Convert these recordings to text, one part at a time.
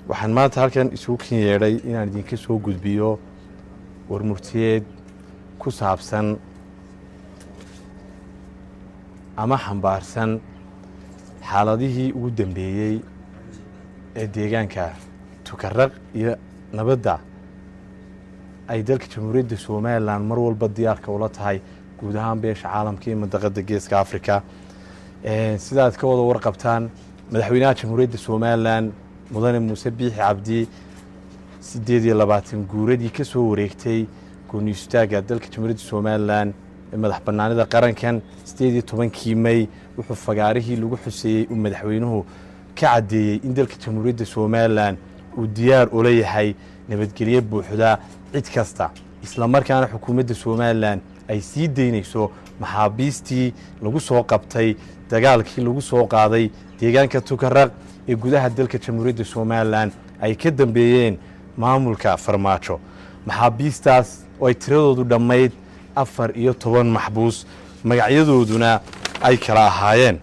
Waxaan maanta halkan isugu kin yeedhay inaan idinka soo gudbiyo warmurtiyeed ku saabsan ama xambaarsan xaaladihii ugu dambeeyey ee deegaanka Tukaraq iyo nabadda ay dalka Jamhuuriyadda Somalilan mar walba diyaarka ula tahay guud ahaan beesha caalamka iyo mandaqada Geeska Africa. Sidaad ka wada warqabtaan, madaxweynaha Jamhuuriyadda Somalilan, Mudane Muuse Biixi Cabdi, 28 guuradii ka soo wareegtay gooni istaagga dalka Jamhuuriyadda Somalilan ee madax banaanida qarankan, 18-kii May, wuxuu fagaarihii lagu xuseeyey uu madaxweynuhu ka caddeeyey in dalka Jamhuuriyadda Somalilan uu diyaar ula yahay nabadgelyo buuxda cid kasta, isla markaana xukuumadda Somalilan ay sii daynayso maxaabiistii lagu soo qabtay dagaalkii lagu soo qaaday deegaanka Tukaraq ee gudaha dalka Jamhuuriyadda Somalilan ay ka dambeeyeen maamulka Farmaajo. Maxaabiistaas oo ay tiradoodu dhammayd 14 maxbuus, magacyadooduna ay kala ahaayeen: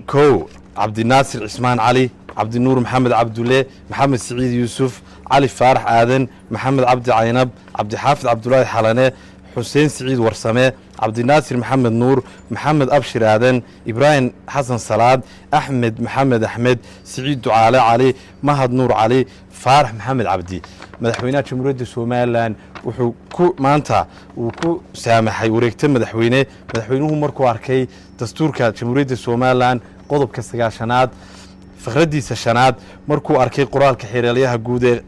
1, Cabdinaasir Cismaan Cali, Cabdinuur Maxamed Cabdulle, Maxamed Siciid Yuusuf, Cali Faarax Aadan, Maxamed Cabdi Caynab, Cabdixaafid Cabdulaahi Xalane, Xuseen Siciid Warsame, Cabdinaasir Maxamed Nuur, Maxamed Abshir Aadan, Ibraahim Xasan Salaad, Axmed Maxamed Axmed, Siciid Ducaale Cali, Mahad Nuur Cali, Faarax Maxamed Cabdi. Madaxweynaha Jamhuuriyadda Somalilan wuxuu ku maanta uu ku saamaxay wareegto madaxweyne. Madaxweynuhu markuu arkay dastuurka Jamhuuriyadda Somalilan qodobka 90aad fikradiisa shanaad, markuu arkay qoraalka xeeraalyaha guud ee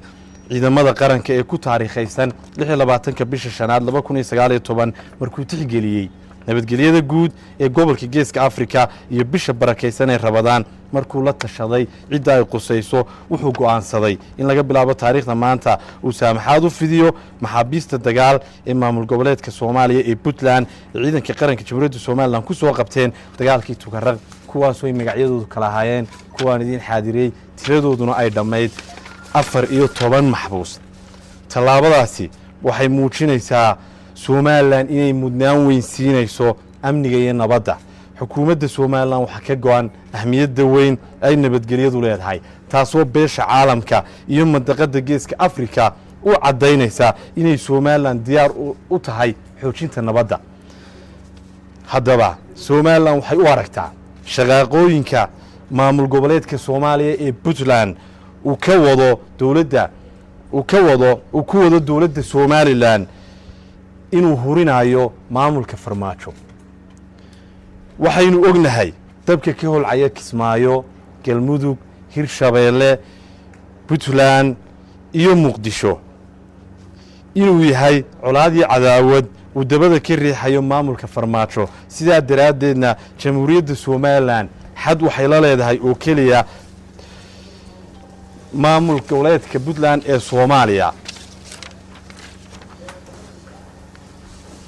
ciidamada qaranka ee ku taariikhaysan 26-ka bisha shanaad 2019, markuu tixgeliyey nabadgelyada guud ee gobolka Geeska Afrika iyo bisha barakaysan ee Rabadaan, markuu la tashaday cidda ay qusayso, wuxuu go'aansaday in laga bilaabo taariikhda maanta uu saamaxaad u fidiyo maxaabiista dagaal ee maamul goboleedka Soomaaliya ee Puntland ee ciidanka qaranka Jamhuuriyadda Somalilan ku soo qabteen dagaalkii Tukaraq, kuwaasoo ay magacyadoodu kala ahaayeen kuwaan idiin xaadiriyey, tiradooduna ay dhammayd 14 maxbuus. Tallaabadaasi waxay muujinaysaa Somalilan inay mudnaan weyn siinayso amniga iyo nabadda. Xukuumadda Somalilan waxaa ka go-an ahmiyadda weyn ay nabadgelyadu leedahay, taasoo beesha caalamka iyo mandaqadda Geeska Afrika u caddaynaysaa inay Somalilan diyaar u tahay xoojinta nabadda. Haddaba Somalilan waxay u aragtaa shaqaaqooyinka maamul goboleedka Soomaaliya ee Puntland uu ka wado dowladda uu ka wado uu ku wado dowladda Somalilan inuu hurinayo maamulka Farmaajo. Waxaynu ognahay dabka ka holcaya Kismaayo, Galmudug, Hirshabeelle, Puntland iyo Muqdisho inuu yahay colaadii cadaawad uu dabada ka riixayo maamulka Farmaajo. Sidaa daraaddeedna Jamhuuriyadda Somalilan xad waxay la leedahay oo keliya maamul goboleedka Puntland ee Soomaaliya.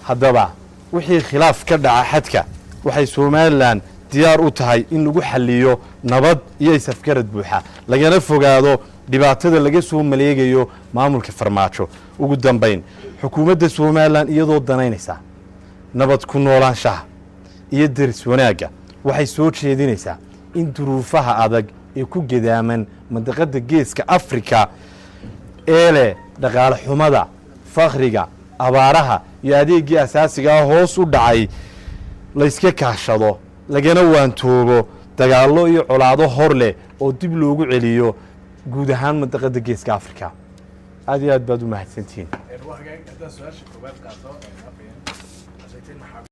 Haddaba wixii khilaaf ka dhaca xadka, waxay Somalilan diyaar u tahay in lagu xaliyo nabad iyo isafgarad buuxa, lagana fogaado dhibaatada laga soo maleegayo maamulka Farmaajo. Ugu dambayn, xukuumadda Somalilan iyadoo danaynaysa nabad ku noolaanshaha iyo deris wanaagga, waxay soo jeedinaysaa in duruufaha adag ee ku gedaaman mandaqadda Geeska Afrika ee leh dhaqaale xumada, fakhriga, abaaraha iyo adeeggii asaasigaa hoos u dhacay layska kaashado, lagana waantoobo dagaallo iyo colaado hor leh oo dib loogu celiyo guud ahaan mandaqadda Geeska Afrika. Aad iyo aad baad u mahadsantihiin. Waa hagaag. Haddaan su-aasha koowaad qaato, afayeen, waxaad sheegtay in maxaabiist